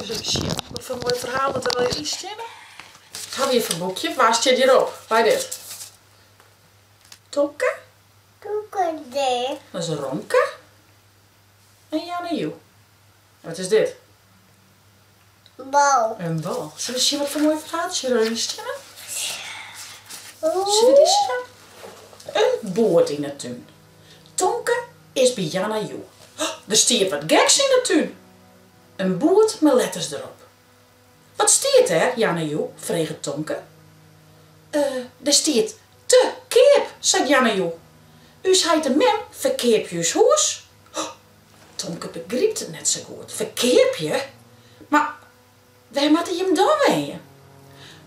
Ris even sjen wat foar moai ferhaal dat der allegear yn steane. Wat hawwe we hjir foar boekje? Wa stiet hjirop? By dit? Tomke? Tomke dêr. Dat is Romke. En Janne Joe. Wat is dit? Bal. In bal. Sille we sjen wat foar moai ferhaaltsje der yn steane? Sille we dy sjen? In boerd yn 'e tún. Tomke is by Janna Joe. Der stiet wat geks yn 'e tún. In boerd mei letters derop. Wat stiet dêr, Janna Joe? freget Tomke. Eh, der stiet te keap, seit Janna Joe. Us heit en mem ferkeapje ús hûs. Tomke begrypt it net sa goed. Ferkeapje? Mar wêr moatte jim dan wenje?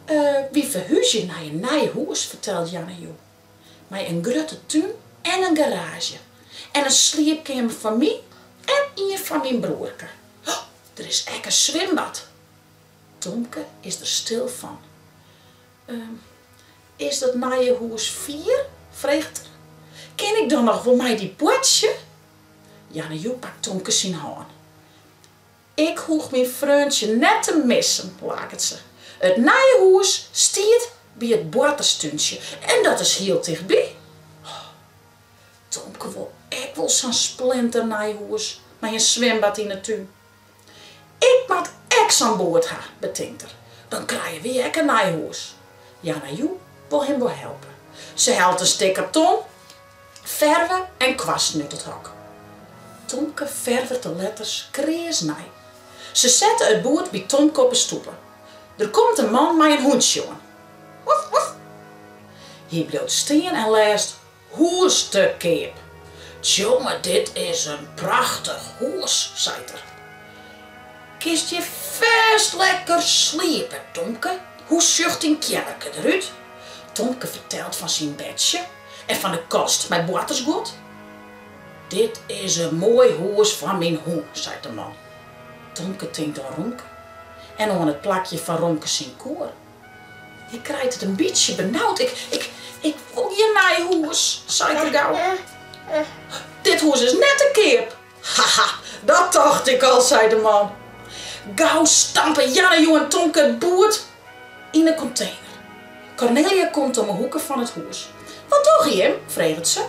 Eh, wy ferhúzje nei in nij hûs, fertelt Janna Joe. Mei in grutte tún en in garaazje. En in sliepkeamer foar my en ien foar myn broerke. Der is ek in swimbad. Tomke is der stil fan. Is dat nije hûs fier? freget er. Kin ik dan noch wol mei dy boartsje? Janne Joe pakt Tomke syn hân. Ik hoech myn freontsje net te missen, laket se. It nije hûs stiet by it boarterstúntsje en dat is hiel tichtby. Tomke wol ek wol sa'n splinternij hûs mei in swimbad yn 'e tún. Ik moat ek sa'n boerd ha, betinkt er. Dan krije wy ek in nij hûs. Janna Joe wol him wol helpe. Se hellet in stik karton, ferve en kwasten út it hok. Tomke fervet de letters kreas nij. Se sette it boerd by Tomke op 'e stoepe. Der komt in man mei in hûntsje oan. Woef, woef. Hy bliuwt stean en lêst Hûs te keap. Tsjonge, dit is in prachtich hûs, seit er. Kinst hjir fêst lekker sliepe, Tomke. Hoe sjocht dyn keammerke derút? Tomke fertelt fan syn bedsje en fan de kast mei boartersguod. Dit is in moai hûs foar myn hûn, seit de man. Tomke tinkt oan Romke en oan it plakje foar Romke syn koer. Hy krijt it in bytsje benaud. Ik, ik, ik wol gjin nij hûs, seit er gau. Dit hûs is net te keap. Haha, dat tocht ik al, seit de man. Gau stampe Janne Joe en Tomke it boerd yn 'e kontener. Cornelia komt om 'e hoeke fan it hûs. Wat dogge jim? freget se.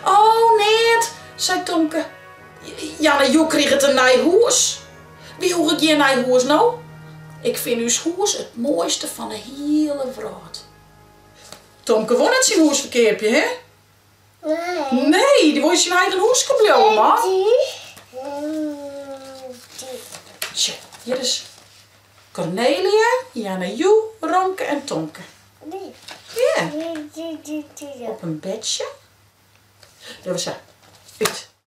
Oh, neat, seit Tomke. Janne Joe kriget in nij hûs. Wy hoege gjin nij hûs no. Ik fyn ús hûs it moaiste fan de hiele wrâld. Tomke wol net syn hûs ferkeapje, hè? Nee. Nee, dy wol yn syn eigen hûske bliuwe, man. Sjoch, hjir is Cornelia, Janne Joe, Romke en Tomke. Ja. Op in bedsje. Dogge we sa. Ut.